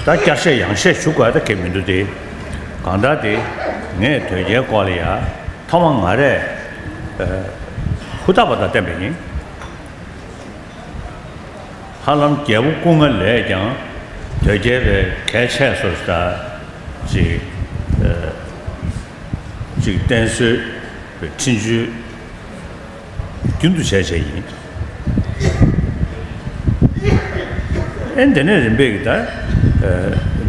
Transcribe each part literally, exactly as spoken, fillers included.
ད་བསྐྱར་བཤད་ཡང་བཤད་ཞུ་དགོས་ད་གལ་མི་འདུག་སྟེ། གང་ལྟར་དེ་ངས་དོལ་རྒྱལ་སྐོར་ལ་ཡ་ཐོག་མ་ང་རས་ཨ་ཧུར་ཐག་པ་དང་བསྟན་པ་ཡིན། ཧ་ལམ་རྒྱལ་པོ་སྐུ་ལྔ་ལས་ཀྱང་དོལ་རྒྱལ་བའི་གལ་ཆེ་སོ་ད་ཅིག་ཨ་ཅིག་བསྟེན་གསོལ་བའི་འཕྲིན་བཅོལ་རྒྱུན་དུ་བྱས་བྱས་ཡིན། ཨེ་འདི་ནས་རིམ་པས་ཀྱི་ད་ཨ་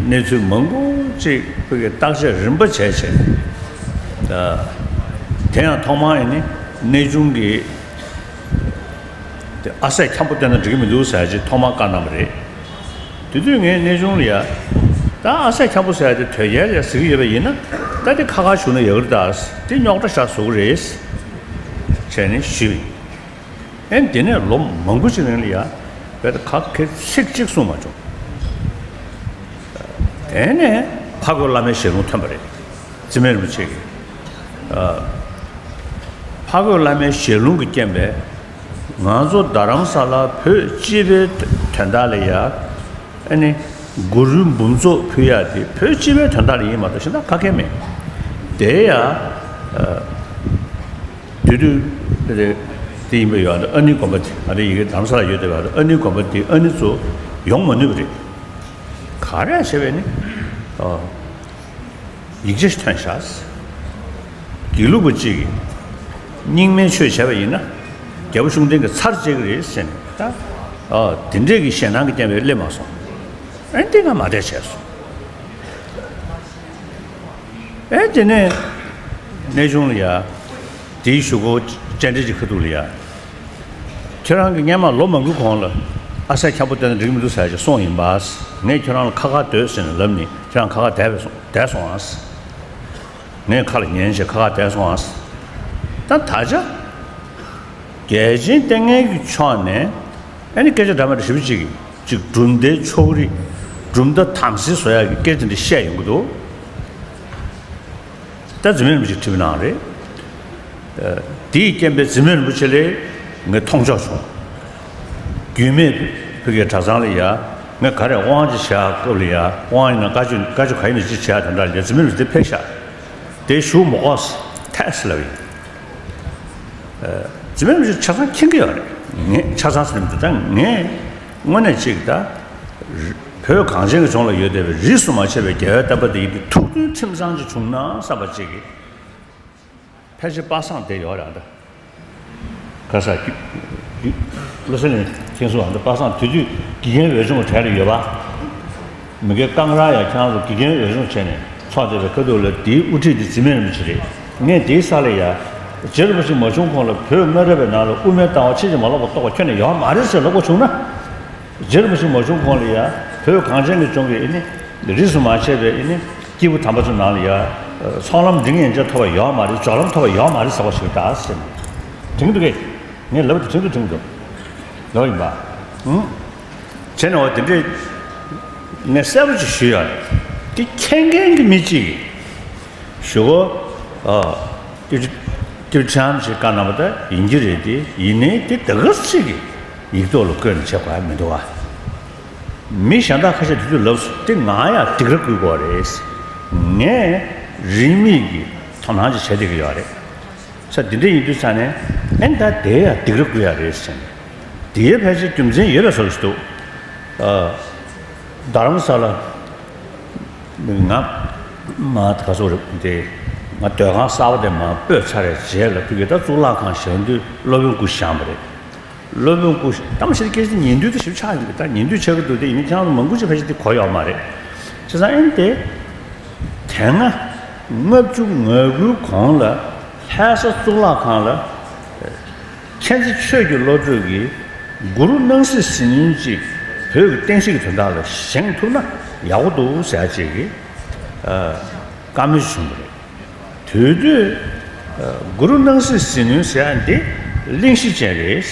གནས་ཚུལ་མང་པོ་ཅིག་བོད་ཀྱི་བརྟག་དཔྱད་རིམ་པ་བྱས་བྱས། ཨ་དེ་ཡང་ཐོག་མར་ཨེ་ནི་གནས་ཆུང་གི་དེ་ཨ་སྲས་འཁྱམ་པོ་བསྟེན་ན་འགྲིག་གི་མི་འདུག་ཟེར་ཅིག་ཐོག་མར་བཀའ་གནང་བ་རེད། དེ་དུས་ངས་གནས་ཆུང་ལ་ཡ། ད་ཨ་སྲས་འཁྱམ་པོ་ཟེར་ཡ་དེ་དོལ་རྒྱལ་ལ་ཡ་ཟེར་གྱི་ཡོད་པ་ཡིན་ན། ད་དེ་ཁ་ཁ་བཞུགས་ན་ཡག་རེད་ད། དེ་རྙོག་དྲ་ཞིག་བཟོ་གི་རེད། བྱས་ནས་ཞུས་པ་ཡིན། ཨེ་དེ་ནས་ལོ་མང་པོ་ཅིག་རིང་ལ་ཡ། བས་ད་ཁ་ཁེ་ཚིག་གཅིག་གསུངས་མ་བྱུང་། དེ་ནས་ཕ་རྒོད་བླ་མའི་ཞལ་ལུང་ཐོན་པ་རེད། བརྩི་མེད་རིན་པོ་ཆེ་གིས། ཨ་ཕ་རྒོད་བླ་མའི་ཞལ་ལུང་གི་རྐྱེན་པས། ང་ཚོ་རྡ་རམ་ས་ལ་བོད་སྤྱི་པའི་དོན་དག་ལ་ཡ། ཨ་ནི་གུ་རུའི་འབུམ་ཚོགས་ཕུལ་ཡ་དེ་བོད་སྤྱི་པའི་དོན་དག་ལ་ཡིན་མ་གཏོགས་གཞན་དག་ག་གེ་མེད། དེ་ཡ་ཨ་དུས་དུས་དེ་དེ་ཡིན་པ་ཡོད་ཨ་ནི་དགོན་པ་དེ་ང་རའི་ཡི་གེ་རྡ་རམ་ས་ལ་ཡོད་དེ་བ་ཨ་ནི་དགོན་པ་དེ་ཨ་ནི་ཚོ་ཡོང་མ་ནུས་པ་རེད། ག་རེ་བྱས་པས་ནི་ཨ། ཡིག་ཆ་ཞིག་ཐོན་ཤག་དགེ་ལུགས་པ་གཅིག་གིས་རྙིང་མའི་ཆོས་བྱས་པ་ཡིན་ན། རྒྱལ་པོ་ཤུགས་ལྡན་གྱིས་ཚར་བཅད་ཀྱི་རེད་ཟེར་ནས་ད། ཨ་དེ་འདྲས་ཀྱི་ཞེད་སྣང་གི་རྐྱེན་པས་སླེབས་མ་སོང་། ཨེ་འདི་ང་མ་བསྡད་བྱས་སོང་། ཨེ་དེ་ནས་གནས་ཆུང་ལ་ཡ། དེའི་གཞུག་གུ་བཅར་འདྲི་གྱི་ཁ་ཐུག་ལ་ཡ། ཁྱོད་རང་གིས་སྔན་མ་ལོ་མང་པོའི་གོང་ལ་ཨ་སྲས་འཁྱམ་པོ་བསྟེན་ན་འགྲིག་མི་འདུག་ཟེར་ཅིག་གསུངས་ཡིན་པ། ངས་ཁྱོད་རང་ལ་ཁ་ཁ་སྡོད་ཟེར་ནས་ལབ་ནས་ཁྱོད་རང་ཁ་ཁ་བསྡད་པས་སོང་བསྡད་སོང་ཨ། ངས་ཁ་ལ་ཉན་བྱས་ཁ་ཁ་བསྡད་སོང་ཨ། ད་ད་ཆ་རྒྱལ་ཆེན་ལྟས་ངན་གྱི་ཕྱོགས་ནས་ཨ་ནི་སྐད་ཆ་འདྲ་མི་འདྲ་ཞེ་པོ་ཅིག་གིས་ཅིག་གྲུབ་མཐའི་ཕྱོགས་རིས་གྲུབ་མཐའ་དམ་སྲི་བཟོ་ཡག་གི་སྐད་ཆ་འདི་བཤད་ཡོང་གི་འདུག་ད་འཛིན་མེད་རིན་པོ་ཆེས་དྲིས་པ་གནང་རེད། ཨ་དེའི་རྐྱེན་པས་འཛིན་མེད་རིན་པོ་ཆེ་ལ་ངས་མཐོང་ཆོག་བྱུང་། རྒྱུད་སྨད་བོད་ཀྱི་གྲྭ་ཚང་ལ་ཡ་ངས་ག་རེ་དབང་ཅིག་བྱ་སྐབས་ལ་ཡ་དབང་ཡིན་ན་བཀའ་ཆོས་བཀའ་ཆོས་ག་ཡིན་ན་ཅིག་བྱ་དེ་འདྲ་ལ་ཡ་འཛིན་མེད་རིན་པོ་ཆེ་དེ་ཕེབས་ཤག་དེ་ཞུ་མི་དགོས་ཐལ་ལབ་ཡིན། འཛིན་མེད་རིན་པོ་ཆེ་ཆ་ཚང་མཁྱེན་གྱི་ཡོད་རེད། ངས་ཆ་ཚང་ཟེར་ནས་མི་འདུག་ད་ངས་དངོས་གནས་ཅིག་ད། བོད་གངས་ཅན་གྱི་ལྗོངས་ལ་ཡོད་བསྡད་པའི་རིས་སུ་མ་ཆད་པའི་རྒྱལ་བའི་བསྟན་པ་འདི་ཡིན་ཏེ་ཐུགས་མཐུན་ཁྲིམས་གཙང་ཅིག་བྱུང་ན་བསམ་པ་ཅིག་གིས། ཕལ་ཆེར་པ་སངས་བསྡད་ཡོད་རེད་ད། ཁ་ས་བློ་གསལ་གླིང་མཁན་ཟུར་ཨ་ད་པ་སངས་དེ་དུས་དགེ་རྒན་འོས་སྦྱོང་གྲལ་ལ་ཡོད་པ། མི་དགེ་ཀང་ར་ཡ་ཁྱེད་རང་ཚོ་དགེ་རྒན་འོས་སྦྱོང་བྱས་ནས་ཚོགས་བསྡད་པའི་ཁ་ཐུག་ལ་དེའི་དབུ་ཁྲིད་དེ་འཛིན་མེད་རིན་པོ་ཆེ་རེད། ངས་དེའི་ས་ལ་ཡ། རྗེ་རིན་པོ་ཆེ་མ་བྱུང་གོང་ལ་བོད་སྔ་རབས་པའི་ནང་ལ་དབུ་མའི་ལྟ་བ་ཕྱིན་ཅི་མ་ལོག་པ་རྟོགས་པ་ཁྱོན་ནས་ཡོད་མ་རེད་ཟེར་ལབ་དགོས་བྱུང་ན། རྗེ་རིན་པོ་ཆེ་མ་བྱུང་གོང་ལ་ཡ། བོད་གངས་ཅན་གྱི་ལྗོངས་ཀྱི་ཨེ་ནི། རིས་སུ་མ་ཆད་པའི་ཨེ་ནི། སྐྱེས་བུ་དམ་པ་ཚོའི་ནང་ལ་ཡ། ཚོགས་ལམ་འབྲིང་ཡན་ཆད་ཐོབ་པ་ཡོད་མ་རེད་སྦྱོར་ལམ་ཐོབ་པ་ཡོད་མ་རེད་ཟེར་བ་ཞིག་ད་ཟེར་ནས། དྲན་གྱི་འདུག་གས། ངས་ལབ་དེ་དྲན་དུ་དྲན་གྱི་འདུག་ལོ་ཡིན་པ། ཨང་། བྱས་ནས་འོ་དེ་འདྲས། ངས་གསལ་པོ་ཅིག་ཞུས་ཡོད། དེ་མཁྱེན་མཁན་གྱི་མི་གཅིག་གིས། ཞུ་གོ། ཨ། ཏི་ཏི་ཁྲམ་ཞིག་བཀའ་གནང་བ་ད་ཡིན་གྱི་རེད་དེ་ཡིན་ནའི་དེ་ད་ག་ཚིག་གི་ཡིག་ཐོག་ལ་བཀོད་ནས་བྱེད་དགོས་ཡ་མི་འདུག་ཨ། མི་གཞན་དག་ཁ་ཤས་དེ་དུས་ལབ་སོང་དེ་ང་ཡང་སྡིགས་ར་བསྐུལ་དགོས་རེད། ངས་རིན་མེད་ཀྱི་དོ་སྣང་ཅིག་བྱས་བསྡད་ཀྱི་ཡོད་རེད། ས་འདི་འདྲ་ཡིན་དུས་ས་ནས་ཨེ་ད་དེ་ཡང་སྡིགས་ར་བསྐུལ་ཡ་རེད་ཟེར་ནས། དེའི་ཕལ་ཆེར་རྒྱུ་མཚན་ཡོད་པའི་བཟོ་ཞིག་འདུག་ཨ། རྡ་རམ་ས་ལ། ང་མ་ག་ཚོད་རེད་དེ། ང་སྡོད་ཁང་གསར་པ་དེ་མ་སྤོས་ཚར་བའི་རྗེས་ལ་ཕ་གི་ད་གཙུག་ལག་ཁང་བཞེངས་དུས་སློབ་དཔོན་སྐུ་བཞེངས་པ་རེད། སློབ་དཔོན་སྐུ་ད་མ་ཤེས་སྐད་ཆ་ཉན་དུས་ད་ཞིབ་ཆགས་ཡིན་གི་ད་ཉན་དུས་ཆགས་ཀྱི་འདུག་དེ་ཡིན་ན་ཁྱེད་རང་ཚོ་མང་པོ་ཅིག་ཕལ་ཆེར་དེ་གོ་ཡོད་མ་རེད། བྱས་ཙང་ཨེ་དེ། དེ་སྔ་ལྔ་བཅུ་ང་དགུའི་གོང་ལ་ལྷ་ས་གཙུག་ལག་ཁང་ལ། མཁྱེན་བརྩེ་ཆོས་ཀྱི་བློ་གྲོས་ཀྱིས་གུ་རུ་སྣང་སྲིད་ཟིལ་གནོན་ཅིག་བོད་ཀྱི་བསྟན་སྲིད་ཀྱི་དོན་དག་ལ་བཞེངས་ཐུབ་ན་ཡག་པོ་འདུག་ཟེར་ཡ་ཅིག་གིས་བཀའ་མོལ་བྱུང་བ་རེད། དེ་དུས་གུ་རུ་སྣང་སྲིད་ཟིལ་གནོན་ཟེར་ཡ་འདི་གླེང་གཞི་ཅན་རེད།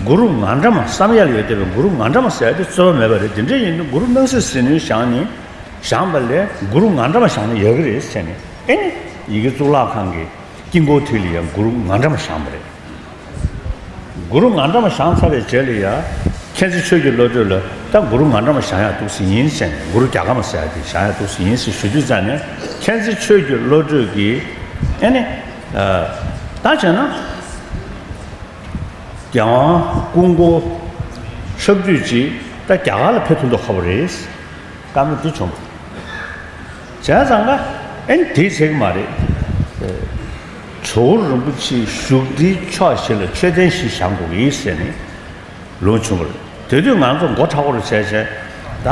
གུ་རུ་ང་འདྲ་མ་བསམ་ཡས་ལ་ཡོད་བསྡད་པའི་གུ་རུ་ང་འདྲ་མ་ཟེར་ཡ་འདི་རྩོད་པ་མེད་པ་རེད། དེ་འདྲ་ཡིན་དུས་གུ་རུ་སྣང་སྲིད་ཟིལ་གནོན་བཞེངས་ནས་བཞེངས་པ་ལས་གུ་རུ་ང་འདྲ་མ་བཞེངས་ན་ཡག་གི་རེད་ཟེར་ནས་ཨེ་ནི་ཡི་གེ་གཙུག་ལག་ཁང་གི་དཀྱིལ་འཁོར་ཐིག་ལ་ཡང་གུ་རུ་ང་འདྲ་མ་བཞེངས་པ་རེད། གུ་རུ་ང་འདྲ་མ་བཞེངས་ཚར་བའི་རྗེས་ལ་ཡང་མཁྱེན་བརྩེ་ཆོས་ཀྱི་བློ་གྲོས་ལ་ད་ ད་གུ་རུ་ང་འདྲ་མ་བཞེངས་ཡག་འདུག་སེ་ཡིན་ཟེར་ནས། གུ་རུ་རྒྱ་གར་མ་ཟེར་ཡག་དེ་བཞེངས་ཡག་འདུག་སེ་ཡིན་ཟེར་ཞུ་དུས་ཙང་ནས། མཁྱེན་བརྩེ་ཆོས་ཀྱི་བློ་གྲོས་ཀྱིས། ཨེ་ནི། ད་བྱས་ན། རྒྱལ་དབང་སྐུ་འཁོར་ཞབས་རྡུལ་ཅིག་ད་རྒྱ་གར་ལ་ཕེབས་ཐུབ་མདོག་ཁ་པོ་རེད། བཀའ་མོལ་འདི་བྱུང་། བྱས་ཙང་ཀ་ཨེ་ནི་དེས་ཚད་ཀྱི་མ་རེད། ཇོ་བོ་རིན་པོ་ཆེའི་བཞུགས་ཁྲིའི་ཕྱོགས་བཞི་ལ་མཆོད་རྟེན་ཞིག་བཞེངས་དགོས་ཀྱི་ཟེར་ནས་ལུང་བྱུང་བ་རེད། དེ་དུས་ང་ཚོ་མགོ་མཁྲེགས་པོ་རུ་བྱས་བྱས། ད་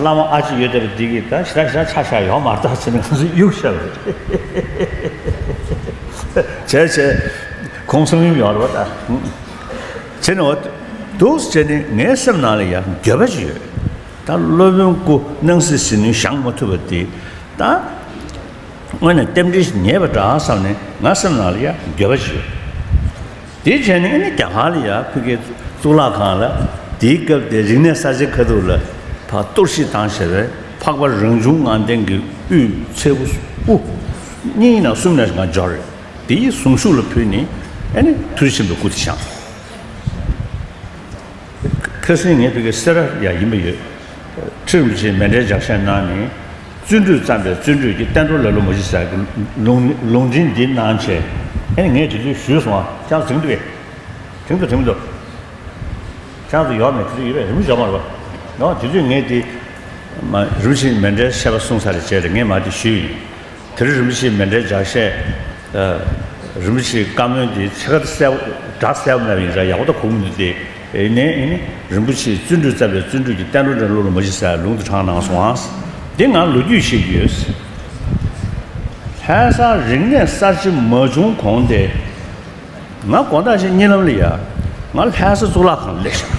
བླ་མ་ཨ་ཅེ་ཡོད་བསྡད་པ་འདི་གིས་ད་ཞེ་དྲག་ཞེ་དྲག་ཆ་བཞག་ཡོད་མ་རེད་ད་ཟེར་ནས་ང་ཚོ་གཡུག་བཞག་པ་རེད། བྱས་བྱས་ཁོང་གསང་ཡུམ་ཡོང་རེད་པ་ད། བྱས་ནས་འོ་འདུག་བྱས་ནས་ངའི་སེམས་ནང་ལ་ཡང་འགྱོད་པ་ཅིག་ཡོད། ད་སློབ་དཔོན་སྐུ་སྣང་སྲིད་ཟིལ་གནོན་བཞེངས་མ་ཐུབ་པ་དེ། ད་དངོས་གནས་རྟེན་འབྲེལ་ཞིག་ཉེས་པ་འདྲ་བསམ་ནས་ང་སེམས་ནང་ལ་ཡང་འགྱོད་པ་ཞིག་ཡོད། དེ་བྱས་ནས་ཨ་ནི་རྒྱ་གར་ལ་ཡང་ཕ་གིའི་གཙུག་ལག་ཁང་ལ། དེའི་སྐབས་དེ་རིག་གནས་གསར་བརྗེ་ཁ་ཐུག་ལ་ཕར་གཏོར་བཤིག་བཏང་བྱས་པའི་འཕགས་པ་རང་བྱུང་ལྔ་ལྡན་གྱི་དབུའི་ཚལ་སྒོ་དབུ་གཉིས་ནང་གསུམ་ནང་ང་འབྱོར་རེད། དེའི་གཟུངས་གཞུག་ལ་ཕུལ་ནས་ཨ་ནི་ཐུགས་རྗེ་ཆེན་པོའི་སྐུ་དེ་བཞེངས། ཁ་སང་ངས་ཕ་གི་སེ་ར་ཡ་ཡིན་པ་ཡོད། ཁྲི་རིན་པོ་ཆེས་མཎྜལ་ལྗགས་བཤད་གནང་ནས། བརྩོན་འགྲུས་བརྩམས་པས་བརྩོན་འགྲུས་ཀྱིས། བསྟན་འགྲོ་ལེ་ལོ་མ་བགྱིད་ཟེར་གྱི་ལུང་ལུང་འདྲེན་འདི་གནང་བྱས། ཨེ་ངས་དེ་དུས་ཞུས་སོང་ཨ། ཁྱེད་ཚོ་དྲན་འདུག་གས། དྲན་འདུག་དྲན་མི་འདུག་ཁྱེད་ཚོ་ཡོད་མེད་དེ་དུས་ཡོད་པས་རིན་པོ་ཆེ་མ་རེད་པ། ནོ་དེ་དུས་ངས་དེ་མ་རིན་པོ་ཆེས་མཎྜལ་བཤད་པ་གསུངས་ཚར་རེད་བྱས་ཏེ་ངས་མ་དེ་ཞུས་ཡིན། དེ་རིང་རིན་པོ་ཆེའི་མཎྜལ་ལྗགས་བཤད། ཨ། རིན་པོ་ཆེའི་བཀའ་མོལ་འདི་ཚིག་ཁ་གསལ་པོ་སྒྲ་གསལ་པོ་མེད་པ་ཡིན་ཙང་ཡག་པོ་ད་གོ་གི་མི་འདུག་སྟེ། ཨེ་ནས་ཨེ་ནི་རིན་པོ་ཆེས་བརྩོན་འགྲུས་བརྩམས་པས་བརྩོན་འགྲུས་ཀྱིས། བསྟན་འགྲོ་ལེ་ལོ་མ་བགྱིད་ཟེར་ལུང་དུ་དྲངས་གནང་སོང་ཨ། འདི་ང་ལོ་རྒྱུས་ཤིག་ཡོད། ལྷ་ས་རིག་གནས་གསར་བརྗེ་མ་བྱུང་གོང་དེ། ང་དགོང་དག་ཅིག་གཉིད་ལམ་ལ་ཡ། ང་ལྷ་ས་གཙུག་ལག་ཁང་ལ་སླེབས་ཤག་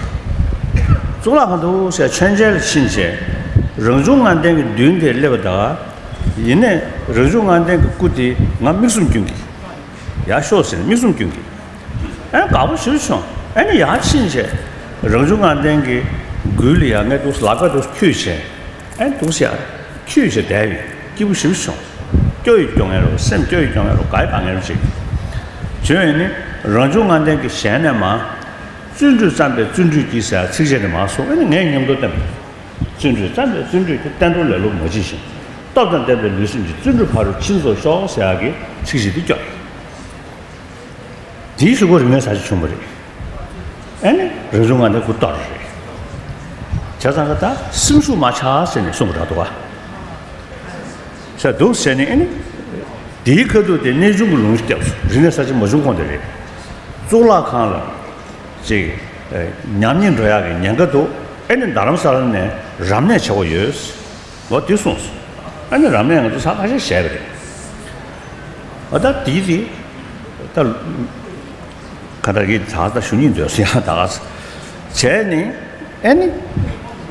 གཙུག་ལག་ཁང་དུ་ཟེར་མཆོད་མཇལ་ལ་ཕྱིན་བྱས། རང་བྱུང་ལྔ་ལྡན་གྱི་མདུན་དེར་སླེབས་པ་དང་། ཡིན་ནའི་རང་བྱུང་ལྔ་ལྡན་གྱི་སྐུ་དེ་ང་མིག་ཟུམ་སྐྱོན་གྱི། ཡར་ཤོག་ཟེར་ནས་མིག་ཟུམ་སྐྱོན་གྱི། ཨེ་དགའ་པོ་ཞེ་པོ་བྱུང་། ཨེ་ནི་ཡར་ཕྱིན་བྱས། རང་བྱུང་ལྔ་ལྡན་གྱི་མགུལ་ལ་ཡ་ངས་འདུག་ལག་པ་འདུག་འཁྱུད་བྱས། ཨེ་འདུག་ཡ། འཁྱུད་བྱས་བསྡད་ཡོད། སྐྱིད་པོ་ཞེ་པོ་བྱུང་། སྐྱོ་ཡི་སྐྱོ་ངེས་རོ། སེམས་སྐྱོ་ཡི་སྐྱོ་ངེས་རོ། དགའ་ཡི་དགའ་ངེས་རོ་ཅིག་བྱུང་ཡོད་ནི། རང་བྱུང་ལྔ་ལྡན་གྱི་ཞལ་ནས་མར། བརྩོན་འགྲུས་བརྩམས་པས་བརྩོན་འགྲུས་ཀྱིས་ཟེར་ཚིགས་བཅད་དེ་མར་གསུངས། ཨེ་ནི་ངས་མཉམ་དུ་བསྟན། བརྩོན་འགྲུས་བརྩམས་པས་བརྩོན་འགྲུས་ཀྱིས། བསྟན་འགྲོ་ལེ་ལོ་མ་བགྱིད་ཅིང་། སྟོབས་དང་ལྡན་པའི་ལུས་སེམས་ཀྱི། བརྩོན་འགྲུས་ཕ་རོལ་ཕྱིན་རྫོགས་ཤོག་ཟེར་ཡག་གི་ཚིགས་བཅད་དེ་སྐྱོར། དེའི་གཞུག་གུ་རིག་གནས་གསར་བརྗེ་བྱུང་བ་རེད། ཨེ་ནི་རང་བྱུང་ལྔ་ལྡན་སྐུ་གཏོར་རེད། བྱས་ཙང་ཀ་ད་སེམས་ཤུགས་མ་ཆག་ཟེར་ནས་གསུངས་པ་འདྲ་འདུག་ག་ཟེར་འདུག་ཟེར་ནས། ཨེ་ནི་དེའི་ཁ་ཐུག་དེ་གནས་ཆུང་གི་ལུང་བསྐྱབས་སོང་། རིག་གནས་གསར་བརྗེ་མ་བྱུང་གོང་དེ་རེད། གཙུག་ལག་ཁང་ལ་ཅིག་ཉམས་ཉེས་འགྲོ་ཡག་གི་ཉེན་ཁ་འདུག་ཨེ་ནི་རྡ་རམ་ས་ལ་ནས་རབ་གནས་བྱེད་དགོས་ཡོད། འོ་དེ་གསུངས་སོང་། ཨ་ནི་རབ་གནས་ང་ཚོ་ཚར་ཁ་ཤས་བྱས་པ་རེད། ཨ་ད་དེ་དེ་ད་ག་ད་གི་ད་ད་ཞུ་སྙིང་འདོད་སོང་ཡང་ད་ག་བྱས་ནི། ཨེ་ནི་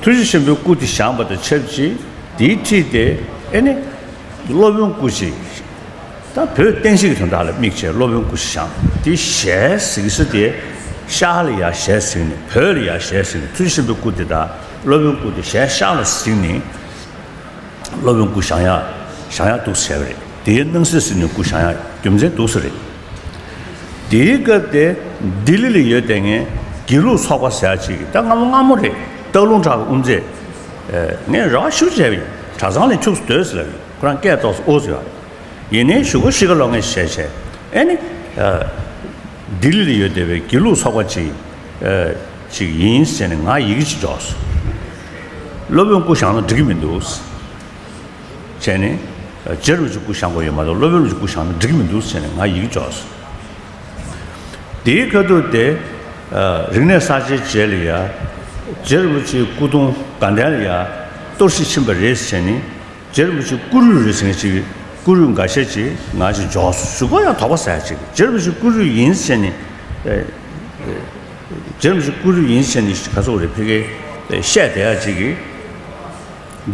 ཐུགས་རྗེ་ཆེན་པོའི་སྐུ་དེ་བཞེངས་པ་དང་ཆབས་ཅིག་དེའི་འཁྲིས་དེ་ཨེ་ནི་སློབ་དཔོན་སྐུ་ཅིག་ད་བོད་བསྟན་བཤིག་གི་དོན་དག་ལ་དམིགས་བྱས་སློབ་དཔོན་སྐུ་ཞིག་བཞེངས། དེ་ཞལ་གཟིགས་ས་དེ་ཤར་ལ་ཡར་ཞལ་གཟིགས་ནས། བོད་ལ་ཡར་ཞལ་གཟིགས་ནས། ཐུགས་རྗེ་ཆེན་པོའི་སྐུ་དེ་དང་སློབ་དཔོན་སྐུ་དེ་ཞལ་ཤར་ལ་གཟིགས་ནས། སློབ་དཔོན་སྐུ་བཞེངས་ཡག་བཞེངས་ཡག་འདུག་སེ་བྱས་པ་རེད། དེའི་སྣང་སྲིད་ཟིལ་གནོན་སྐུ་བཞེངས་ཡག་རྒྱུ་མཚན་འདུག་སེ་རེད། དེའི་སྐབས་དེ་ལྡི་ལི་ལ་ཡོད་བསྡད་མཁན་དགེ་ལུགས་ཚོགས་པ་ཟེར་ཡག་ཅིག་གིས། ད་སྔ་མོ་སྔ་མོ་རེད། སྟག་ལུང་བྲག་གི་དབུ་མཛད། ངས་རེ་བ་ཞེ་པོ་བྱས་པ་ཡིན། གྲྭ་ཚང་ལ་ཁྱུག་ཙམ་སྡོད་ཟེར་ལབ་ཡིན། ཁོ་རང་སྐད་ཏོག་ཙམ་ཨོ་ཟེར་བ་རེད། ཡིན་ནའི་གཞུག་གུ་གཤིས་ཀ་ལོག་མཁན་བྱས་བྱས། ཨེ་ནི། ལྡི་ལི་ལ་ཡོད་བསྡད་པའི་དགེ་ལུགས་ཚོགས་པ་ཅིག་ཅིག་ཡིན་ཟེར་ནས་ང་ཡི་གེ་ཅིག་འབྱོར་སོང་། སློབ་དཔོན་སྐུ་བཞེངས་ན་འགྲིག་གི་མི་འདུག་ཟེར་ནས། རྗེ་རིན་པོ་ཆེ་སྐུ་བཞེངས་དགོས་ཡོད་མ་གཏོགས་སློབ་དཔོན་རིན་པོ་ཆེ་སྐུ་བཞེངས་ན་འགྲིག་གི་མི་འདུག་ཟེར་ནས་ང་ཡི་གེ་འབྱོར་སོང་། དེའི་ཁ་ཐུག་དེ། རིག་གནས་གསར་བརྗེའི་རྗེས་ལ་ཡ། རྗེ་རིན་པོ་ཆེའི་སྐུ་གདུང་དགའ་ལྡན་ལ་ཡ་གཏོར་བཤིག་ཕྱིན་པ་རེད་ཟེར་ནས། རྗེ་རིན་པོ་ཆེ་སྐུ་རུས་རེད་ཟེར་མཁན་ཅིག་སྐུ་རུས་འགའ་ཤས་ཅིག་ང་ཅིག་འབྱོར་སོང་། གཞུག་གུ་ཡང་དོགས་པ་ཟ་ཡ་ཅིག་རྗེ་རིན་པོ་ཆེ་སྐུ་རུས་ཡིན་ཟེར་ནས། ཨེ། རྗེ་རིན་པོ་ཆེ་སྐུ་རུས་ཡིན་ཟེར་ནས་ག་ཚོད་རེད་ཕ་གིར་བཤད་བསྡད་ཡ་ཅིག་གིས།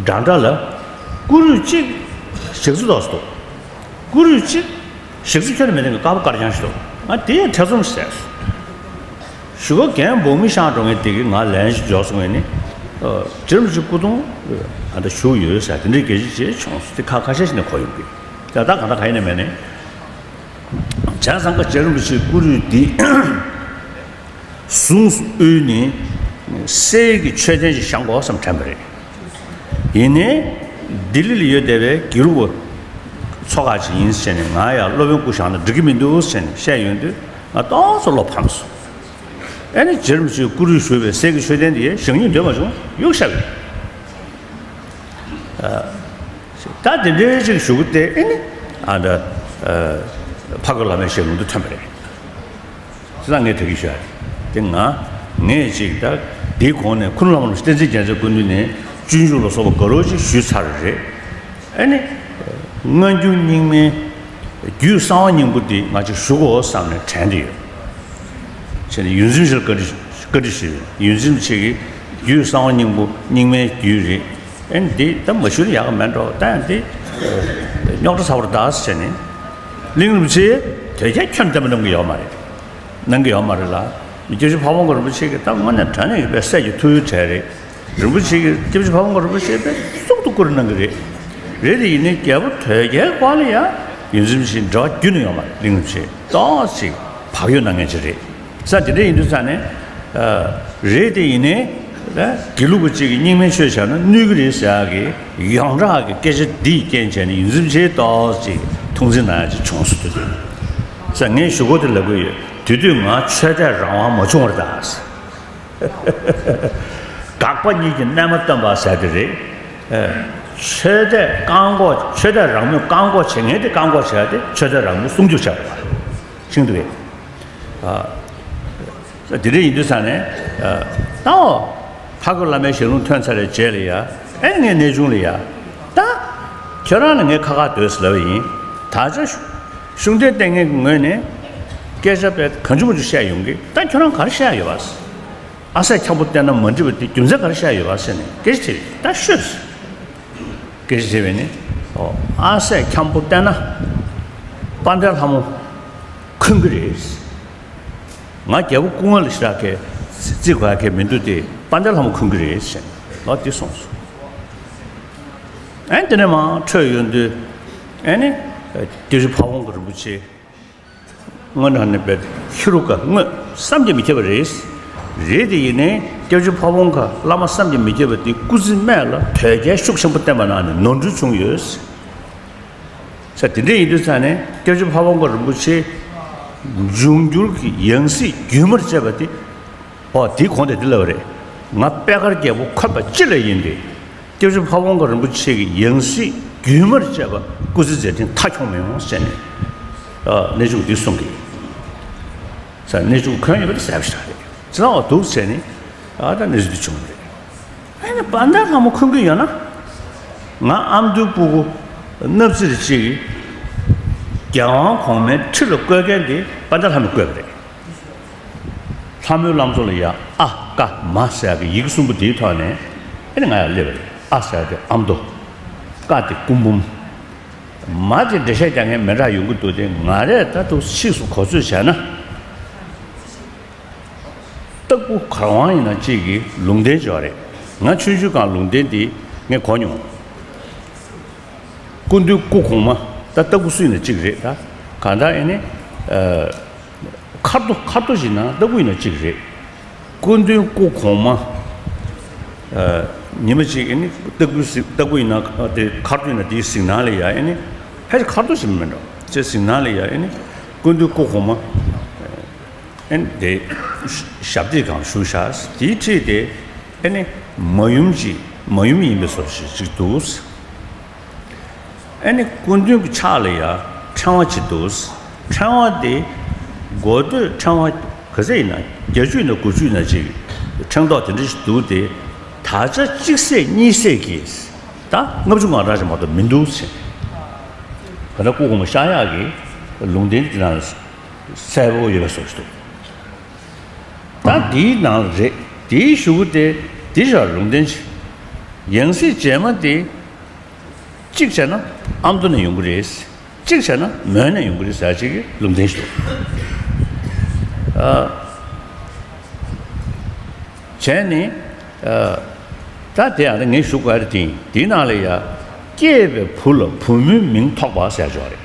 འདྲ་འདྲ་ལ། སྐུ་རུས་གཅིག་ཞག་རྩི་ཏོག་ཙམ་འདུག་སྐུ་རུས་གཅིག་ཞག་རྩི་ཁྱོན་ནས་མེད་མཁན་གྱི་དཀར་པོ་དཀར་རྐྱང་ཞིག་འདུག་ང་དེ་ཡང་ཐེ་ཚོམ་ཟ་སོང་། གཞུག་གུ་རྒན་འབངས་མི་ཤང་འགྲོ་མཁན་དེ་གིས་ང་ལན་ཞིག་འབྱོར་སོང་ངས་ནི། ཨ། རྗེ་རིན་པོ་ཆེ་སྐུ་གདུང་ཨ་ད་བཞུགས་ཡོད་ཟེར་དེ་འདྲའི་སྐད་ཆ་ཅིག་བྱུང་སོང་། དེ་ཁ་ཁ་ཤས་ཤིག་ནས་གོ་ཡོང་གི། ད་ལྟ་གང་ལྟར་ག་ཡིན་ནས་མེད་ནས། བྱས་ཙང་ཀ་རྗེ་རིན་པོ་ཆེའི་སྐུ་རུས་འདི་གཟུངས་སུ་དབུལ་ནས། གསེར་གྱི་མཆོད་རྟེན་ཞིག་བཞེངས་དགོས་བསམ་དྲན་པ་རེད། ཡིན་ནའི་ལྡི་ལི་ལ་ཡོད་བསྡད་པའི་དགེ་ལུགས་པ་ཚོ་ཁག་ཅིག་ཡིན་ཟེར་ནས། ང་ཡང་སློབ་དཔོན་སྐུ་བཞེངས་ན་འགྲིག་གི་མི་འདུག་ཟེར་ནས་བཤད་ཡོང་དུས། ང་ཏོག་ཙམ་བློ་ཕམ་སོང་། ཨ་ནི་རྗེ་རིན་པོ་ཆེས་སྐུ་རུས་ཞུས་པའི་གསེར་གྱི་མཆོད་རྟེན་དེ་བཞེངས་སྙིང་འདོད་མ་བྱུང་། གཡུག་བཞག་ཡོད། ད་དེ་འདྲའི་ཅིག་ཞུ་གི་སྟེ། ཨེ་ནི་ཨ་ད་ཨ་འཕགས་པའི་བླ་མའི་ཞལ་ལུང་དུ་ཐོན་པ་རེད། ཅི་ད་ངས་དེ་གི་ཞུ་ཡ་རེད། དེ་ང་ངས་ཅིག་ད་དེའི་གོང་ནས་ཁུ་ནུ་ལྷ་མོ་བསྟན་འཛིན་རྒྱལ་མཚན་སྐུ་མདུན་ནས་སྤྱོད་འཇུག་ལ་སོགས་པ་དགའ་རབ་ཅིག་ཞུས་ཚར་རེད། ཨེ་ནི་སྔ་འགྱུར་རྙིང་མའི་རྒྱུད་གསང་བ་སྙིང་པོ་འདི་ང་ཅིག་ཞུ་དགོས་བསམ་ནས་དྲན་གྱི་ཡོད། བྱས་ནས་ཡོངས་འཛིན་ཆེ་ལ་བཀའ་འདྲི་བཀའ་འདྲི་ཞུས། ཡོངས་འཛིན་ཆེ་གིས་རྒྱུད་གསང་བ་སྙིང་པོ་རྙིང་མའི་རྒྱུད་རེད། ཨེ་འདི་ད་མ་ཞུ་ན་ཡག་གི་མེད་འགྲོ། ད་ཡང་འདི་རྙོག་དྲ་ཚ་པོ་རེད་ད་ཟེར་ནས། གླིང་རིན་པོ་ཆེས་དོལ་རྒྱལ་ཁྱོན་བསྟན་པ་གནང་གི་ཡོད་མ་རེད། གནང་གི་ཡོད་མ་རེད་ལ། སྐྱབས་རྗེ་ཕ་བོང་ཁ་རིན་པོ་ཆེ་གིས་ད་དངོས་གནས་དྲང་གནས་ཀྱི་དཔེ་གསེར་གྱི་ཐུགས་ཡོད་གྲས་རེད། རིན་པོ་ཆེ་གིས་སྐྱབས་རྗེ་ཕ་བོང་ཁ་རིན་པོ་ཆེ་དཔེ་གཙུག་ཏུ་བཀུར་གནང་གི་རེད། རེད་དེ་ཡིན་ནའི་རྒྱལ་པོ་དོལ་རྒྱལ་སྐོར་ལ་ཡང་ཡོངས་འཛིན་ཆེ་འབྲེལ་བ་རྒྱུན་ནས་ཡོད་མ་རེད། གླིང་རིན་པོ་ཆེ་ཏོག་ཙམ་བག་ཡོད་གནང་མཁན་ཅིག་རེད། ས་དེ་འདྲ་ཡིན་དུས་ཙང་ནས། ཨ། རེད་དེ་ཡིན་ནའི་ལ་དགེ་ལུགས་པ་གཅིག་གིས་རྙིང་མའི་ཆོས་བྱས་ན་གནོད་ཀྱི་རེད་ཟེར་ཡག་གི་ཡོངས་གྲགས་ཀྱི་སྐད་ཆ་འདིས་རྐྱེན་བྱས་ནས་ཡོངས་འཛིན་ཆེ་ཏོག་ཙམ་ཐུགས་འཛིན་གནང་ཡག་ཅིག་བྱུང་སོང་། དེ་དུས་ས་ངས་ཞུ་སྒོ་དེ་ལབ་གི་ཡོད། དེ་དུས་ང་ཆོས་དད་རང་དབང་མ་བྱུང་བ་རེད་ད། དགག་པ་གཉིས་ཀྱི་གནས་མ་སྟོན་པ་ཟེར་དེ་རེད། ཨ། ཆོས་དད་བཀག་འགོག་ཆོས་དད་རང་མོས་བཀག་འགོག་བྱེད་མཁན་དེ་བཀག་འགོག་བྱས་ཏེ་ཆོས་དད་རང་མོས་སྲུང་སྐྱོབ་བྱས་པ་རེད། ཤེས་འདུག་གས། ཨ། དེ་འདྲ་ཡིན་དུས་ཙང་ནས། ཨ། ད་འོ། འཕགས་པའི་བླ་མའི་ཞལ་ལུང་ཐོན་ཚར་བའི་རྗེས་ལ་ཡ། ཨེ་ངས་གནས་ཆུང་ལ་ཡ། ད་ཁྱོད་རང་ལ་ངས་ཁ་ཁ་སྡོད་ཟེར་ལབ་པ་ཡིན། ད་ཆ་ཤུགས་ལྡན་ལྟས་ངན་གྱི་ངོས་ནས་སྐད་ཆ་དཔེ་གང་བྱུང་མང་བྱུང་བཤད་ཡོང་གི། ད་ཁྱོད་རང་ག་རེ་བཤད་ཡོད་པ། ཨ་སྲས་འཁྱམ་པོ་བསྟེན་ན་མ་འགྲིག་པ་དེ་རྒྱུ་མཚན་ག་རེ་བཤད་ཡོད་པ་ཟེར་ནས་སྐད་ཆ་དྲིས། ད་ཤོད། སྐད་ཆ་དྲིས་པས་ནི། ཨོ། ཨ་སྲས་འཁྱམ་པོ་བསྟེན་ན་དཔལ་ལྡན་ལྷ་མོ་འཁོན་གྱི་རེད། ང་རྒྱལ་པོ་སྐུ་ངོ་ལ་ཞེ་དྲག་གི་བརྩི་དགོས་ཡ་མི་འདུག་སྟེ་དཔལ་ལྡན་ལྷ་མོ་འཁོན་གྱི་རེད་ཟེར་ནས་ལོ་འདི་གསུངས་སོང་། ཨེ་དེ་ནས་མར་འཕྲོས་ཡོང་དུས། ཨེ་ནི་སྐྱབས་རྗེ་ཕ་བོང་ཁ་རིན་པོ་ཆེ། དངོས་གནས་ནས་པའི་ཧེ་རུ་ཀ་དངོས་བསམ་གྱིས་མི་ཁྱབ་པ་རེད། རེད་དེ་ཡིན་ནའི་སྐྱབས་རྗེ་ཕ་བོང་ཁ་བླ་མ་བསམ་གྱིས་མི་ཁྱབ་པ་དེ་སྐུ་ཚེ་སྨད་ལ་དོལ་རྒྱལ་ཤུགས་ཆེན་པོ་བསྟེན་པ་གནང་ནས་ནོར་འཁྲུལ་བྱུང་ཡོད། ས་དེ་འདྲ་ཡིན་དུས་ཙང་ནས་སྐྱབས་རྗེ་ཕ་བོང་ཁ་རིན་པོ་ཆེ་འབྱུང་འགྱུར་གྱི་ཡང་སྲིད་རྒྱུན་མར་བཅད་པ་དེ། ཨོ། དེའི་གོང་དེ་འདི་ལབ་པ་རེད། ང་པད་དཀར་རྒྱལ་པོ་འཁོན་པ་ཅི་ལ་ཡིན་ཏེ། སྐྱབས་རྗེ་ཕ་བོང་ཁ་རིན་པོ་ཆེ་གི་ཡང་སྲིད་རྒྱུན་མར་བཅད་པ་སྐུ་ཚེ་མཛད་འཕྲིན་མཐའ་འཁྱོངས་མི་ཡོང་ཟེར་ནས། ཨ། གནས་ཆུང་འདི་གསུང་གི། ས་གནས་ཆུང་འཁོན་ཡོད་པ་དེ་ཟེར་བ་ཞིག་རེད། ཅི་ལ་འོ་འདུག་ཟེར་ནས། ཨ། ད་གནས་ཆུང་འདི་བྱུང་བ་རེད། ཨ་ནི་དཔལ་ལྡན་ལྷ་མོ་འཁོན་གྱི་ཡོད་ན། ང་ཨ་མདོའི་སྤུ་གུ་སྣབས་རྩེར་གཅིག་གིས་རྒྱལ་དབང་གོང་མའི་ཁྲི་ལ་བཀོད་མཁན་དེ་དཔལ་ལྡན་ལྷ་མོས་བཀོད་པ་རེད། ལྷ་མོའི་བླ་མཚོ་ལ་ཡ་ཨ་ཀ་མ་ཟེར་ཡག་གི་ཡི་གེ་གསུམ་པོ་དེའི་ཐོག་ནས་ཨེ་ནི་ང་ཡར་སླེབས་པ་རེད། ཨ་ཟེར་ཡག་དེ་ཨ་མདོ། ཀ་དེ་སྐུ་འབུམ། མ་དེ་འགྲེལ་བཤད་རྒྱག་མཁན་མི་འདྲ་ཡོང་གི་འདུག་སྟེ། ང་རས་ད་དུང་ཕྱིས་སུ་གོ་ཚོད་བྱས་ན། སྟག་ཕུ་གར་དབང་ཡིན་ན་གཅིག་གིས་ལུང་བསྟན་བྱས་པ་རེད། ང་ཆུང་ཆུང་སྒང་ལུང་བསྟན་དེ་ངས་གོ་མྱོང་། སྐུ་མདུན་སྐུ་གོང་མ། ད་སྟག་ཕུ་སུ་ཡིན་ན་གཅིག་རེད་ད། གང་ལྟར་ཨེ་ནི། ཨ། མཁར་རྡོ་མཁར་རྡོ་ཞིག་ན་སྟག་ཕུ་ཡིན་ན་གཅིག་རེད། སྐུ་མདུན་སྐུ་གོང་མ། ཨ། ཉི་མ་གཅིག་ཨེ་ནི་སྟག་ཕུ་ཟིག་སྟག་ཕུ་ཡིན་ན་དེ་མཁར་རྡོ་ཡིན་ན་དེའི་གཟིགས་སྣང་ལ་ཡ་ཨེ་ནི། ཕལ་ཆེར་མཁར་རྡོ་ཞིག་མིན་འགྲོ། ཅེས་གཟིགས་སྣང་ལ་ཡ་ཨེ་ནི། སྐུ་མདུན་སྐུ་གོང་མ། ཨེ་ནི་དེ་ཞབས་སྟེགས་སྒང་བཞུགས་ཤག། དེའི་འཁྲིས་དེ་ཨེ་ནི་མ་ཡུམ་གཅིག་མ་ཡུམ་ཡིན་པའི་བཟོ་ཞིག་ཅིག་འདུག། ཨ་ནི་སྐུ་མདུན་གྱི་ཕྱག་ལ་ཡ་ཕྲེང་བ་ཅིག་འདུག། ཕྲེང་བ་དེ་མགོ་སྟོད་ཕྲེང་བ་ག་ཚད་ཡིན་ན་བརྒྱད་ཅུ་ཡིན་ན་དགུ་བཅུ་ཡིན་ན་ཅིག་ཕྲེང་རྡོག་དེ་འདྲ་ཞིག་འདུག་སྟེ། ད་ཆ་གཅིག་ཟེར་གཉིས་ཟེར་གྱིས་ད་ལྔ་བཅུ་ང་གྲངས་ཅིག་མ་གཏོགས་མི་འདུག་ཟེར། ག་ད་སྐུ་གོང་མ་ཤར་ཡག་གི་ལུང་བསྟན་དེ་ནང་གསལ་པོ་ཡོད་པའི་བཟོ་ཞིག་འདུག། ད་དེའི་ནང་ལ་རེད། དེའི་གཞུག་གུ་དེ་དེ་ཞག་ལུང་བསྟན་ཅིག། ཡང་སྲིད་རྗེས་མ་དེ། གཅིག་བྱས་ན་ཨ་མདོ་ནས་ཡོང་གི་རེད། གཅིག་བྱས་ན་མོན་ནས་ཡོང་གི་རེད་ཟེར་ཅིག་གི་ལུང་བསྟན་ཞིག་འདུག། ཨ། བྱས་ནས། ཨ། ད་དེ་ཡང་ད་ངས་ཞུ་དགོས་རེད་དེ། དེའི་ནང་ལ་ཡ། སྐྱེས་པའི་བུ་ལ་བུ་མོའི་མིང་ཐོགས་པ་ཟེར་ཅིག་ཡོད་རེད།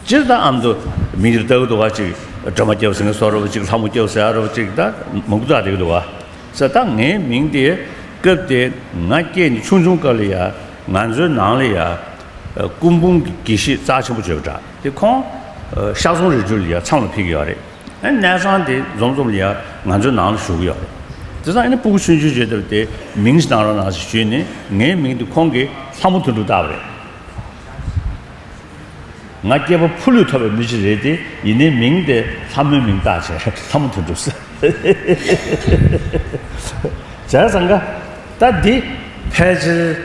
སྤྱིར་བཏང་ཨ་མདོ་མི་འདིར་ལྟ་གི་འདུག་ག་ཅིག། སྒྲོལ་མ་སྐྱབས་ཟེར་མཁན་བཟོ་འདྲ་པོ་ཅིག་ལྷ་མོ་སྐྱབས་ཟེར་འདྲ་པོ་ཅིག་ད་མང་པོ་བཏགས་བསྡད་ཀྱི་འདུག་བ། ཟེར་ད་ངའི་མིང་དེ་སྐབས་དེ་ང་སྐྱེས་ནས་ཆུང་ཆུང་སྐབས་ལ་ཡ་ང་ཚོའི་ནང་ལ་ཡ་སྐུ་འབུམ་གྱི་དགེ་བཤེས་རྩ་ཆེན་པོ་བརྗོད་པ་འདྲ་དེ་ཁོང་ཤར་རྫོང་རི་ཁྲོད་ལ་ཡ་མཚམས་ལ་ཕེབས་ཀྱི་ཡོད་རེད། ཨ་ནི་གནས་ཚང་དེ་འཛོམས་འཛོམས་ལ་ཡ་ང་ཚོའི་ནང་ལ་བཞུགས་ཀྱི་ཡོད་རེད། དེ་ཙང་ཨ་ནི་སྤུ་གུ་ཆུང་ཆུང་བྱས་སྟབས་དེ་མིང་ཞིག་གནང་རོགས་གནང་ཞེས་ཞུས་ནས་ངའི་མིང་དེ་ཁོང་གིས་ལྷ་མོ་དོན་གྲུབ་བཏགས་པ་རེད། ང་སྐྱེས་པ་ཕོ་ལུས་ཐོབ་པའི་མི་ཅིག་རེད་དེ་ཡིན་ནའི་མིང་དེ་ལྷ་མོའི་མིང་བཏགས་བྱས་ལྷ་མོ་དོན་གྲུབ་ཟེར། བྱས་ཙང་ཀ་ད་འདི་ཕལ་ཆེར་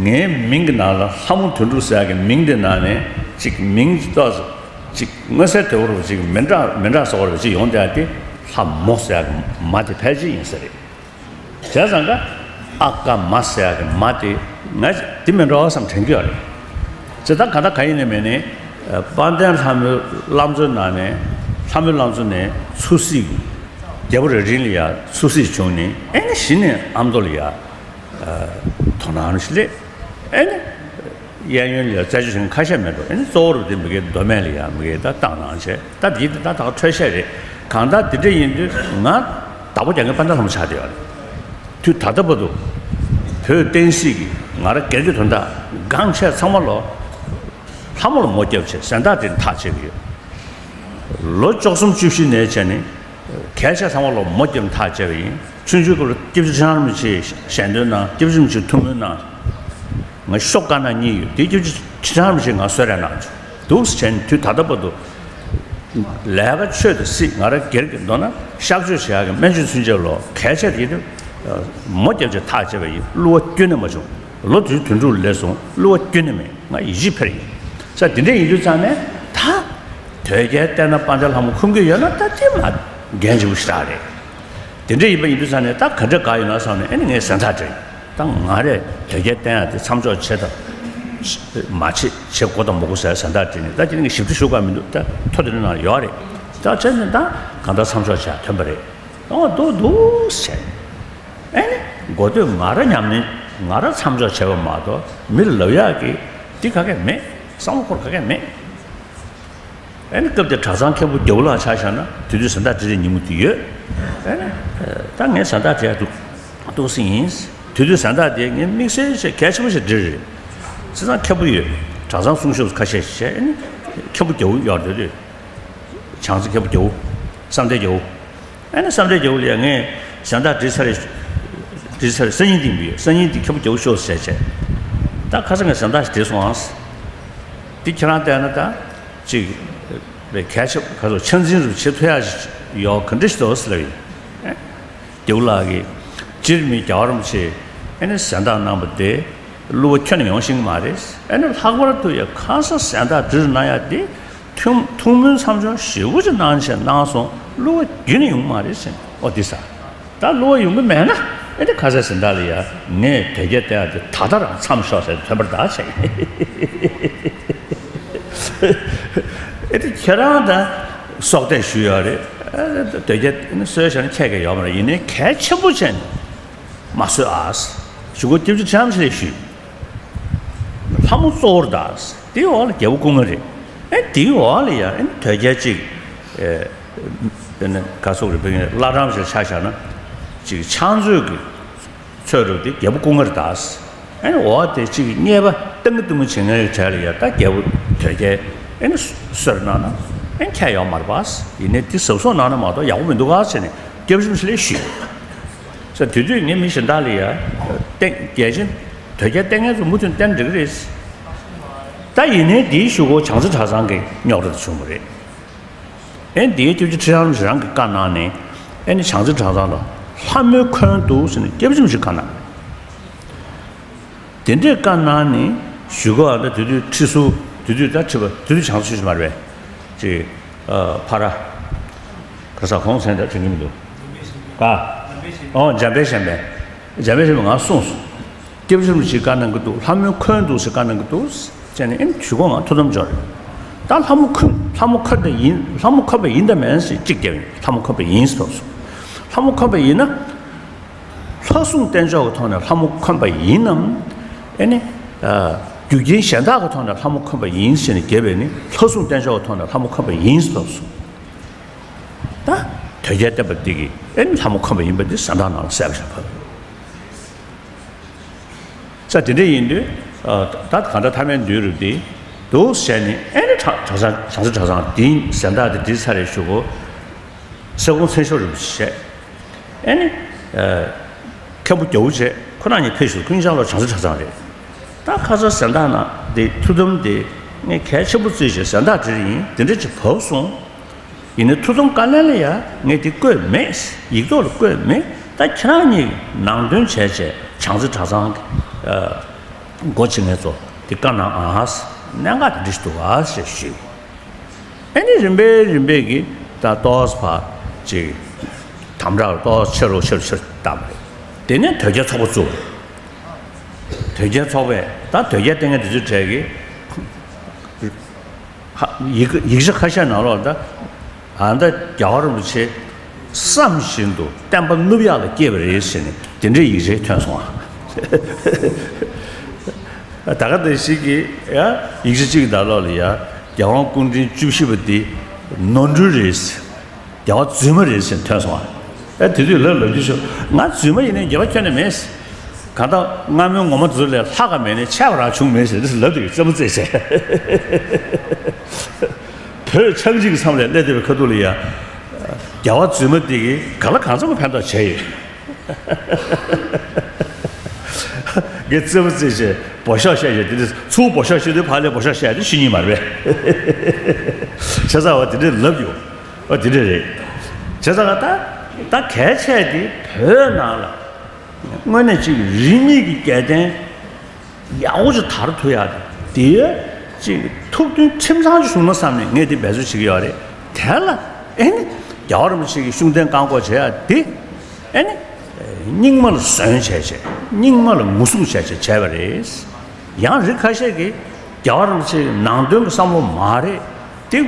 ངའི་མིང་གི་ནང་ལ་ལྷ་མོ་དོན་གྲུབ་ཟེར་ཡག་གི་མིང་དེ་ནང་ནས་ཅིག་མིང་ཏོག་ཙམ་ཅིག་མངོན་གསལ་དོད་པོ་རུ་ཅིག་མི་འདྲ་མི་འདྲ་བཟོ་བ་རུ་ཅིག་ཡོང་བསྡད་ཡག་དེ་ལྷ་མོ་ཟེར་ཡག་གི་མ་དེ་ཕལ་ཆེར་ཡིན་ས་རེད། བྱས་ཙང་ཀ་ཨ་ཀ་མ་ཟེར་ཡག་གི་མ་དེ་ང་དེ་མི་འདྲ་བ་བསམ་དྲན་གྱི་ཡོད་རེད། ཅེས་ད་ག་ད་ག་ཡིན་ནའི་མིན་ནའི་དཔལ་ལྡན་ལྷ་མོའི་བླ་མཚོའི་ནང་ནས་ལྷ་མོའི་བླ་མཚོ་ནས་ཚུར་གཟིགས་རྒྱལ་པོ་རྭ་སྒྲེང་ལ་ཡ་ཚུར་གཟིགས་བྱུང་ནས་ཨེ་ནི་གཞི་ནས་ཨ་མདོ་ལ་ཡ་དོ་སྣང་ཞིག་སླེབས། ཨེ་ནི། གཡས་གཡོན་ལ་ཡ་རྩད་གཅོད་བྱེད་མཁན་ཁ་ཤས་མེད་འགྲོ། ཨེ་ནི་གཙོ་བོ་རུ་དེ་མི་སྒེར་མདོ་སྨད་ལ་ཡ་མི་སྒེར་ད་བཏང་གནང་བྱས་ད་དེ་ད་ད་འཕྲོས་བཤད་རེད། གང་ལྟར་དེ་འདྲ་ཡིན་དུས་ང་བདག་པོ་རྒྱག་མཁན་དཔལ་ལྡན་ལྷ་མོ་ཆགས་བསྡད་ཡོད་རེད། དུས་ད་ལྟ་བར་དུ་བོད་བསྟན་སྲིད་ཀྱི་ང་རང་སྒེར་གྱི་དོན་དག་འགངས་ཆེ་ཚང་མ་ལོ་ལྷ་མོ་ལ་མོ་བརྒྱབ་བྱས་གཟེངས་རྟགས་དེ་ཐག་བཅད་ཀྱི་ཡོད། ལོ་བཅུ་གསུམ་བཅུ་བཞི་ནས་བྱས་ནས་གལ་ཆེ་ཚང་མ་ལོ་མོ་བརྒྱབ་ཐག་བཅད་པ་ཡིན། ཆུང་ཆུང་སྐབས་ལ་སྐྱབས་རྗེ་ཁྲི་བྱང་རིན་པོ་ཆེའི་ཞལ་འདོན་གནང་། སྐྱབས་རྗེ་རིན་པོ་ཆེའི་ཐུགས་སྨོན་གནང་། ང་ཤོག་དཀར་ནག་གཉིས་ཡོད་དེ་སྐྱབས་རྗེ་ཁྲི་བྱང་རིན་པོ་ཆེས་ང་གསོལ་རས་གནང་བྱུང་འདུག་ཟེར་བྱས་ནས་དུས་ད་ལྟ་བར་དུ་ལས་ཀ་ཆོས་དང་སྲིད་ང་རང་སྒེར་གྱི་མདོར་ན་གཤག་བཅོས་བྱེད་ཡག་གི་སྨན་བཅོས་ཚུན་ཆད་ལོ་གལ་ཆེ་དེ་དུས་མོ་བརྒྱབ་བྱས་ཐག་བཅད་པ་ཡིན། བསླུ་བ་ཁྱོན་ནས་མ་བྱུང་། ལོ་དུས་དོན་དྲུག་ལས་སོང་བསླུ་བ་ཁྱོན་ནས་མེད། ང་ཡིད་ཆེས་འཕེར་ཡིན་ས་དེ་འདྲ་ཡིན་དུས་ཙང་ནས་ད་དོལ་རྒྱལ་བསྟེན་ན་དཔལ་ལྡན་ལྷ་མོ་ཁུངས་སྐྱེལ་ཡོད་ན་ད་དེ་མ་འགན་ཆེ་པོ་ཞེ་དྲག་རེད། དེ་འདྲ་ཡིན་པ་ཡིན་དུས་ཙང་ནས་ད་ག་འདྲ་དགའ་ཡོད་ན་བསམ་ནས་ཨེ་ནི་ངས་གཟེངས་རྟགས་སྤྲད་ཡིན། ད་ང་རས་དོལ་རྒྱལ་བསྟེན་ཡག་དེ་མཚམས་འཇོག་བྱེད་དང་མ་བྱེད་བྱེད་དགོས་དང་མ་དགོས་ཟེར་གཟེངས་རྟགས་སྤྲད་ནས་ད་དེ་ནི་ངས་ཞིབ་ཕྲ་ཞུ་དགོས་མི་འདུག་ད་ཐོ་དེ་ནི་ནང་ཡོད་རེད། ད་བྱས་ནས་ད་གང་ལྟར་མཚམས་འཇོག་བྱས་ཐོན་པ་རེད། འོ་འདུག་འདུག་ཟེར། ཨེ་ནི་འགོ་སྟོད་ང་ར་ཉམས་ལེན་ང་ར་མཚམས་འཇོག་བྱས་པ་མ་གཏོགས་མི་ལ་ལབ་ཡག་གི་འདི་ག་གེ་མེད། བསམ་བློ་འཁོར་ག་གེ་མེད། ཨེ་ནི་སྐབས་དེ་གྲྭ་ཚང་མཁན་པོ་རྒྱ་བོ་ལགས་ཆ་བཞག་ན་དེ་དུས་གཟེངས་རྟགས་སྤྲད་རེས་ཉིན་མོ་དེ་ཡོད། ཨེ་ནི་ད་ངས་གཟེངས་རྟགས་སྤྲད་ཡག་འདུག་འདུག་སེ་ཡིན། དེ་དུས་གཟེངས་རྟགས་དེ་ངས་དམིགས་བསལ་ཞིག་གལ་ཆེན་པོ་ཞིག་སྤྲད་རེད། བྱས་ཙང་མཁན་པོ་ཡོད། གྲྭ་ཚང་སྲུང་ཤོག་ཁ་ཤས་ཤིག་བྱས་ཨེ་ནི་མཁན་པོ་རྒྱ་བོ་ཡོད་རེད་དུས། བྱང་རྩེ་མཁན་པོ་རྒྱ་བོ། བསམ་གཏན་རྒྱ་བོ། ཨེ་ནི་བསམ་གཏན་རྒྱ་བོ་ལ་ཡ་ངས་གཟེངས་རྟགས་སྤྲད་ཚར་རེད། སྤྲད་ཚར་རེད། སང་ཉིན་འདི་མི་ཡོད། སང་ཉིན་འདི་མཁན་པོ་རྒྱ་བོ་ཤོག་ཟེར་བྱས། ད་ཁ་སང་ངས་གཟེངས་རྟགས་ཞིག་སྤྲད་སོང་ཨང་། འདི་ཁྱེད་རང་བལྟས་ན་ད་ཅིག་རེད། གལ་ཆེ་ཁ་སོ་ཆ་འཛིན་རུ་བྱེད་ཐུབ་ཡག་ཞིག་ཡོད་ག་འདྲ་ཞིག་འདུག་ཟེར་ལབ་ཡིན། རྒྱ་བོ་ལགས་ཀྱིས་སྤྱིར་མི་རྒྱལ་བ་རིན་པོ་ཆེ་ཨེ་ནི་གཟེངས་རྟགས་གནང་བ་དེ་བསླུ་བ་ཁྱོན་ནས་ཡོང་ཤེས་ཀྱི་མ་རེད། ཨེ་ནི་ལྷག་པར་དུ་ཡ་ཁ་སང་གཟེངས་རྟགས་འདྲི་རུ་གནང་ཡ་དེ་ཐུགས་ཐུགས་སྨོན་མཚམས་སྦྱོར་ཞེ་པོ་ཅིག་གནང་བྱས་གནང་སོང་། བསླུ་བ་རྒྱུན་ནས་ཡོང་གི་མ་རེད་ཟེར། ཨོ་དེ་ས་ད་བསླུ་བ་ཡོང་གི་མེད་ན་ཨེ་ནི་ཁ་སང་གཟེངས་རྟགས་ལ་ཡ་ངས་དོལ་རྒྱལ་བསྟེན་ཡ་དེ་ད་ལྟ་རང་མཚམས་ཤོག་ཟེར་ཐོན་པར་གདའ་བྱས། ཨེ་དེ་ཁྱེད་རང་ད་སྲོག་གཏད་ཞུས་ཡོད་རེད། ཨེ་དོལ་རྒྱལ་ཨེ་ནི་གསོལ་བྱས་ན་ཁྱད་ཀྱང་ཡོད་མ་རེད། ཡིན་ནའི་གལ་ཆེན་པོ་བྱས་ནས་མ་གསོལ་ཨ། ཞུ་སྒོ་སྐྱབས་རྗེ་ཁྲི་བྱང་ཞེས་ཞུས། ལྷ་མོ་གཙོ་བོར་གདའ། དེའི་འོག་ལ་རྒྱལ་པོ་སྐུ་ངོ་རེད། ཨེ་དེའི་འོག་ལ་ཡ་ཨེ་དོལ་རྒྱལ་གཅིག་ཨེ་དཔེར་ན་ག་སོག་རེད། བོད་ཀྱི་བླ་བྲང་ཞིག་ཆ་བཞག་ན་གཅིག་ཕྱག་མཛོད་ཀྱི་ཚོད་རུ་དེ་རྒྱལ་པོ་སྐུ་ངོར་གདའ། ཨེ་ནི་འོ་དེ་གཅིག་གི་གཉེར་པ་ཏང་གི་ཏུང་གི་བྱེད་མཁན་གྱི་གྲས་ལ་ཡ་ད་རྒྱལ་པོ་དོལ་རྒྱལ་ཨེ་ནི་གསོལ་གནང་ན་ཨེ་ཁྱད་ཡོད་མ་རེད་པ། ཡིན་ནའི་དེ་གཟབ་གཟབ་གནང་ན་མ་གཏོགས་ཡག་པོ་མི་འདུག་ག་ཟེར་ནས་སྐྱབས་རྗེ་ལ་ཞུས། ས་དེ་དུས་ངས་མི་གཞན་དག་ལ་ཡ་ཏེ་རྒྱལ་ཆེན་དོལ་རྒྱལ་ལྟས་ངན་ཚོ་མུ་མཐུད་བསྟེན་འགྲིག་གི་རེད། ད་ཡིན་ནའི་དེའི་གཞུག་གུ་བྱང་རྩེ་གྲྭ་ཚང་གི་རྙོག་དྲ་དེ་བྱུང་བ་རེད། ཨེ་འདིའི་སྐྱབས་རྗེ་ཁྲི་བྱང་རང་གིས་བཀའ་གནང་ནས་ཨེ་ནི་བྱང་རྩེ་གྲྭ་ཚང་ལ་ལྷ་མོའི་འཁོན་འདུག་ཟེར་ནས་སྐྱབས་རྗེ་རིན་པོ་ཆེས་བཀའ་གནང་། དེ་འདྲའི་བཀའ་གནང་ནས་གཞུག་གུ་ཨ་ད་དེ་དུས་ཁྲི་ཟུར་དེ་དུས་ད་ཁྲི་པ་དེ་དུས་བྱང་རྩེ་ཆོས་གཞིས་མ་རེད་པས། ཅིག་ཨ་ཕ་ར་ག་ས་ཁོང་མཚན་ད་དྲན་གྱི་མི་འདུག་ག་ཨོ་འཇམ་དཔལ་གཞན་ཕན། འཇམ་དཔལ་གཞན་ཕན་ང་གསུངས་སོང་། སྐྱབས་རྗེ་རིན་པོ་ཆེས་བཀའ་གནང་གི་འདུག་ལྷ་མོའི་འཁོན་འདུག་ཟེར་བཀའ་གནང་གི་འདུག་ཟེར་ནས་ཨེ་ནི་གཞུག་གུ་ང་ཐུགས་དམ་འཇོག་རེད། ད་ལྷ་མོ་འཁོན་ལྷ་མོ་འཁོན་པ་ཡིན་ལྷ་མོ་འཁོན་པ་ཡིན་དང་མིན་ཟེར་གཅིག་བརྒྱབ་ཡིན། ལྷ་མོ་འཁོན་པ་ཡིན་ཟེར་སོང་། ལྷ་མོ་འཁོན་པ་ཡིན་ན། ལྷ་སྲུང་བསྟེན་ཕྱོགས་ཀྱི་ཐོག་ནས་ལྷ་མོ་འཁོན་པ་ཡིན་ནམ། ཨེ་ནི། རྒྱུ་རྐྱེན་གཞན་དག་གི་ཐོག་ནས་ལྷ་མོ་འཁོན་པ་ཡིན་ཟེར་ནས་བརྒྱབ་པས་ནི་ལྷ་སྲུང་བསྟེན་ཕྱོགས་ཀྱི་ཐོག་ནས་ལྷ་མོ་འཁོན་པ་ཡིན་ཟེར་སོང་། ད་དོལ་རྒྱལ་བསྟན་པ་འདི་གི་ཨེ་ནི་ལྷ་མོ་འཁོན་པ་ཡིན་པ་འདི་གཟེངས་རྟགས་ནང་ལ་གསལ་པོ་ཞིག་ཕབ། ས་དེ་འདྲ་ཡིན་དུས། ད་གང་ལྟར་ཐ་མའི་མདུན་རུ་འདི་འདུག་ཟེར་ནས་ཨེ་ནི་གྲྭ་གྲྭ་ཚང་བྱང་རྩེ་གྲྭ་ཚང་འདིའི་གཟེངས་རྟགས་དེ་འདི་ཚར་རེ་ཞུ་གོ། སེ་གོང་ཚེ་ཤོར་རིན་པོ་ཆེ་བྱས། ཨེ་ནི། མཁན་པོ་རྒྱ་བོ་བྱས་ཁོ་རང་གཉིས་ཕེབས་ཤོག་ཀུན་ཤང་ལོ་བྱང་རྩེ་གྲྭ་ཚང་རེད། ད་ཁ་སང་གཟེངས་རྟགས་ནང་འདི་ཐུགས་དམ་འདི་ངས་གལ་ཆེན་པོ་བརྩིས་བྱས་གཟེངས་རྟགས་འདི་རེད་ཡིན་འདི་འདྲ་ཅིག་བབས་སོང་། ཡིན་ནའི་ཐུགས་དམ་བཀའ་ལན་ལ་ཡང་ངས་འདི་བཀོད་མེད། ཡིག་ཐོག་ལ་བཀོད་མེད། ད་ཁྱེད་རང་གཉིས་ནང་དོན་བྱས་བྱས་བྱང་རྩེ་གྲྭ་ཚང་གི་སྒོ་ཕྱེ་ངེས་ཚོ་འདི་བཀའ་གནང་ཨ། གནད་འགག་འདི་འདྲ་ཞིག་འདུག་ཨ་ཞེས་ཞུས། ཨེ་ནི་རིམ་པས་རིམ་པས་ཀྱིས་ད་ཏོག་ཙམ་ཕར་ཅིག་དམ་དྲག་ཏོག་ཙམ་ཆེ་རུ་ཆེ་རུ་ཆེ་རུ་བཏང་བ་རེད། དེ་ནས་དོལ་རྒྱལ་ཚོགས་པ་བཙུགས། དོལ་རྒྱལ་ཚོགས་པས་ད་དོལ་རྒྱལ་བསྟེན་མཁན་དེ་ཚོའི་གྲས་ཀྱིས་ཧ་ཡིག་ཡིག་ཆ་ཁ་ཤས་ནང་ལོགས་ད་ཨ་ད་རྒྱལ་བ་རིན་པོ་ཆེ་བསམ་བཞིན་དུ་བསྟན་པ་བསྣུབ་ཡག་ལ་སྐྱེས་པ་རེད་ཟེར་ནས་དེ་འདྲའི་ཡིག་ཆ་ཐོན་སོང་ཨ། ད་ག་དེ་ཞིག་གིས་ཡ་ཡིག་ཆ་གཅིག་ད་ལོག་ལ་ཡ་རྒྱལ་དབང་སྐུ་ཕྲེང་བཅུ་བཞི་པ་འདི་ནོར་འཁྲུལ་རེད། རྒྱལ་བ་རྫུན་མ་རེད་ཟེར་ཐོན་སོང་ཨ། ཨེ་དེ་དུས་ལབ་ལབ་རྒྱུ་ཞུ། ང་རྫུན་མ་ཡིན་ནའི་འགྱོད་པ་ཁྱོན་ནས་མེད། གང་ལྟར་སྔ་མོའི་ངོ་མ་དེ་ཚོ་ལས་ལྷག་ག་མེད་ནས་ཆད་པ་རང་བྱུང་མེད་ཟེར་ལབ་དུས་རྩེད་མོ་རྩེས་བྱས། བོད་ཆགས་འཇིག་གི་མཚམས་ལས་སླེབས་བསྡད་པའི་ཁ་ཐུག་ལ་ཡ། རྒྱལ་བ་རྫུན་མ་འདི་གིས་ག་ལ་གང་འཚམ་ཕན་ཐོགས་བྱས་ཡོད། ངས་རྩེད་མོ་རྩེས་བྱས་འབོ་ཤོག་བཤད་བྱས་དེ་འདྲ་ཚུར་འབོ་ཤོག་བཤད་དུས་ཕར་ལས་འབོ་ཤོག་བཤད་དེ་ཤེས་ཉན་མ་རེད་པས། བྱས་ཙང་བ་དེ་འདྲ་ལབ་ཡོད། ཨ་དེ་འདྲ་རེད། བྱས་ཙང་ད་ད་གལ་ཆེ་དེ་བོད་ནང་ལ་དངོས་གནས་ཅིག་རིས་མེད་ཀྱི་རྒྱལ་བསྟན་ཡག་པོ་ཅིག་དར་ཐུབ་ཡག་དེ་དེ་ཅིག་ཐུགས་མཐུན་ཁྲིམས་གཙང་ཅིག་བྱུང་ན་བསམ་ནས་ངས་དེ་འབད་རྩོལ་བྱེད་ཀྱི་ཡོད་རེད། དེ་ལ་ཨེ་ནི་རྒྱལ་བ་རིན་པོ་ཆེ་གི་ཤུགས་ལྡན་བཀའ་འགོག་བྱེད་ཡག་དེ་ཨེ་ནི་རྙིང་མ་ལ་ཟོན་བྱས་བྱས་རྙིང་མ་ལ་ངོ་སྲུང་བྱས་བྱས་བྱས་པ་རེད། ཡང་རིགས་ཁ་ཤས་ཀྱིས་རྒྱལ་བ་རིན་པོ་ཆེ་གི་ནང་དོན་གྱི་བསམ་བློ་མ་རེད། དེ་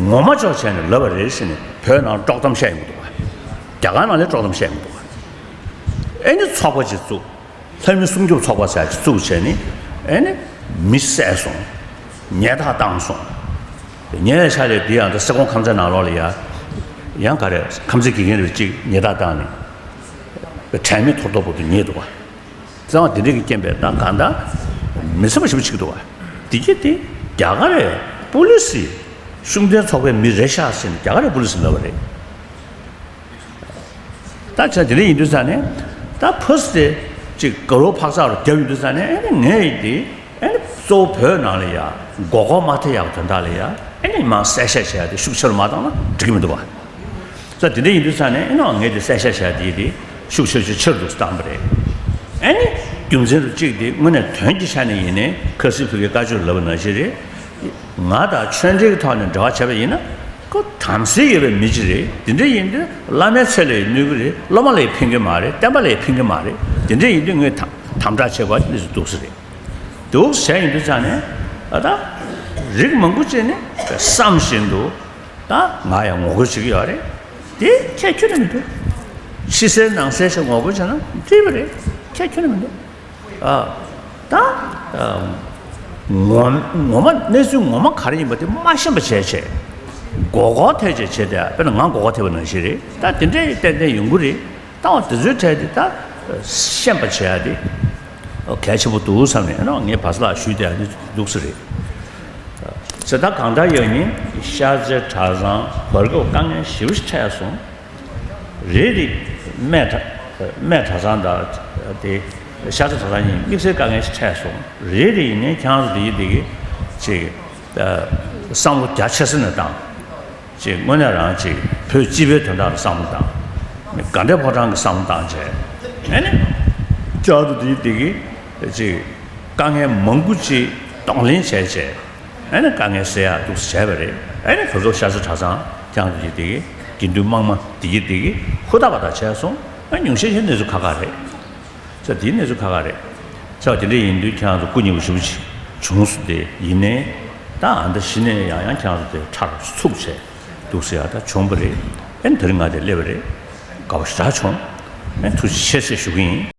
ངོ་མ་ཅོག་བྱས་ནས་ལབ་པ་རེད་ཟེར་ནས་བོད་ནང་དཀྲོག་གཏམ་བཤད་ཡོང་གི་འདུག་བ། རྒྱ་གར་ནང་ལ་དཀྲོག་གཏམ་བཤད་ཡོང་གི་འདུག་བ། ཨེ་ནི་ཚོགས་པ་ཅིག་བཙུགས། ལྷ་མི་སྲུང་སྐྱོབ་ཚོགས་པ་ཟེར་ཅིག་བཙུགས་བྱས་ནས་ཨེ་ནི་མི་བསད་སོང་། ཉེས་རྡུང་བཏང་སོང་། ཉེས་ཆ་ལས་དེ་ཡང་ད་སེ་གོང་ཁམས་ཚན་ནང་ལོགས་ལ་ཡ། ཡང་ག་རེ་ཁམས་ཚན་དགེ་རྒན་རེ་གཅིག་ཉེས་རྡུང་བཏང་ནས་དྲན་མེད་ཐོར་ཐོར་བོ་དུ་ཉེས་འདུག་བ། བཙན་དབང་དེ་འདྲ་གི་རྐྱེན་པས་ད་གང་ལྟར་མི་སེམས་པ་ཞིབ་ཅིག་འདུག་བ། དེ་གྱིས་དེ་རྒྱ་གར་རེད་པུ་ལི་སི་ཤུགས་ལྡན་ཚོགས་པའི་མི་རེད་ཤག་ཟེར་ནས་རྒྱ་གར་རེད་པུ་ལི་སི་ལབ་པ་རེད། ད་ཆ་དེ་འདྲ་ཡིན་དུས་ཙང་ནས་ད་ཕུ་སི་དེ་ཅིག་དགའ་རོགས་འཕག་འཚག་རུ་བརྒྱབ་ཡོང་དུས་ཙང་ནས་ཨེ་ནི་ངས་ཡིན་དེ་ཨེ་ནི་གཙོ་བོ་བོད་ནང་ལ་ཡ་མགོ་སྐོར་མ་ཐེབས་ཡག་དོན་དག་ལ་ཡ་ཨེ་ནི་མ་གསལ་བཤད་བྱས་ཏེ་ཤུགས་ཆེ་རུ་མ་བཏང་ན་འགྲིག་གི་མི་འདུག་བ། ས་དེ་འདྲ་ཡིན་དུས་ས་ནས་ཨེ་ནོ་ངས་དེ་གསལ་བཤད་བྱ་དེ་དེ་ཤུགས་ཆེར་ཆེར་ཆེར་འདུག་བཏང་པ་རེད། ཨེ་ནི་རྒྱུ་མཚན་དུ་གཅིག་དེ་དངོས་གནས་དོན་གྱི་ཆ་ནས་ཡིན་ནའི་ཁ་སིའི་བུ་གའི་བཀའ་ཆོས་ལབ་པ་ནང་བཞིན་རེད། ང་དང་ཆོས་འབྲེལ་གྱི་ཐོག་ནས་འབྲེལ་བ་བྱས་པ་ཡིན་ན་ཁོ་དམ་སྲི་ཡོད་པའི་མི་གཅིག་རེད། དེ་འདྲ་ཡིན་དུས་བླ་མའི་ཚེ་ལ་ཡང་གནོད་ཀྱི་རེད། སློབ་མ་ལ་ཡང་ཕན་གྱི་མ་རེད། བསྟན་པ་ལ་ཡང་ཕན་གྱི་མ་རེད། དེ་འདྲ་ཡིན་དུས་ངས་དམ་དམ་དྲག་བྱེད་དགོས་ཀྱི་གནས་ཚུལ་འདུག་ས་རེད། འདུག་ཟེར་ཡིན་དུས་ཙང་ནས་ད་ལྟ་རིགས་མང་པོ་ཅིག་ནི་བསམ་བཞིན་དུ་ད་ང་ཡང་ངོ་རྒོལ་བྱེད་ཀྱི་ཡོད་རེད། དེ་ཁྱད་ཁྱོན་ནས་མི་འདུག་ཕྱི་གསལ་ནང་གསལ་ཞིག་ངོ་རྒོལ་བྱས་ན་འགྲིག་པ་རེད། ཁྱད་ཁྱོན་ནས་མི་འདུག་ཨ་ད་ཨ་ངོ་ངོ་མ་གནས་ཚུལ་ངོ་མ་ག་རེ་ཡིན་པ་དེ་མ་ཤེས་པ་བྱས་བྱས་མགོ་སྐོར་ཐེབས་བྱས་བྱས་ཏེ་དཔེར་ན་ང་མགོ་སྐོར་ཐེབས་པ་ནང་བཞིན་རེད། ད་དེ་འདྲའི་ཏན་ཏན་ཡོང་གི་རེད། ལྟ་བ་དེ་ཚོའི་གྲས་དེ་ད་ཤེས་པ་བྱེད་ཡ་དེ་གལ་ཆེན་པོ་འདུག་བསམ་ནས་ཨ་ནི་ངས་བར་སླག་ཞུས་བསྡད་ཡ་དེ་འདུག་ས་རེད། ཟེར་ད་གང་ལྟར་ཡང་ཉིན་ཤར་རྩེ་གྲྭ་ཚང་བར་སྐབས་དཀའ་ངལ་ཞེ་པོ་ཞིག་འཕྲད་སོང་། རེ་རེ་སྨད་གྲྭ་སྨད་གྲྭ་ཚང་དང་དེ་ཤར་རྩེ་གྲྭ་ཚང་གཉིས་དམིགས་བསལ་དཀའ་ངལ་ཞིག་འཕྲད་སོང་། རེ་རེ་ཡིན་ནའི་ཁྱེད་རང་ཚོ་དེ་གི་དེ་གི་ཅིག་བསམ་བློ་རྒྱ་ཆེ་ས་ནས་བཏང་། ཅིག་དངོས་གནས་རང་ཅིག་བོད་སྤྱི་པའི་དོན་དག་ལ་བསམ་བློ་བཏང་། དགའ་ལྡན་ཕོ་བྲང་གི་བསམ་བློ་བཏང་བྱས། ཨེ་ནི། ཅག་ཏུ་དེའི་དེ་གི་ཅིག་དཀའ་ངལ་མང་པོ་ཅིག་གདོང་ལེན་བྱས་བྱས། ཨེ་ནི་དཀའ་ངལ་སེལ་ཡག་འདུག་སེ་བྱས་པ་རེད། ཨེ་ནི་བོད་སྐབས་ཤར་རྩེ་གྲྭ་ཚང་ཀྱང་དེ་གི་དེ་གི་དགེ་འདུན་དམངས་མ་དེ་གི་དེ་གི་ཧུར་ཐག་པ་དག་བྱས་སོང་། ཨེ་ཉུང་ཤས་ཤིག་གནས་ཚུལ་ཁག་ཁག་རེད། ས་དེའི་གནས་ཚུལ་ཁག་ཁག་རེད། ས་དེ་འདྲ་ཡིན་དུས་ཁྱེད་རང་ཚོ་སྐུ་ཉིད་པོ་ཞུ་བ་བྱུང་སོང་སྟེ་ཡིན་ནའི། ད་ཨ་མདའ་གཞི་ནས་ཡང་ཡང་ཁྱེད་རང་ཚོ་དེ་ཁྲག་ཚུགས་བྱས་འདུག་ཟེར་ཡ་ད་བྱུང་བ་རེད། ཨེ་དེ་རིང་ང་དེ་སླེབས་པ་རེད། དགའ་བོ་ཞེ་དྲག་བྱུང་། ཨེ་ཐུགས་རྗེ་ཆེ་ཞེས་ཞུ་གི་ཡིན།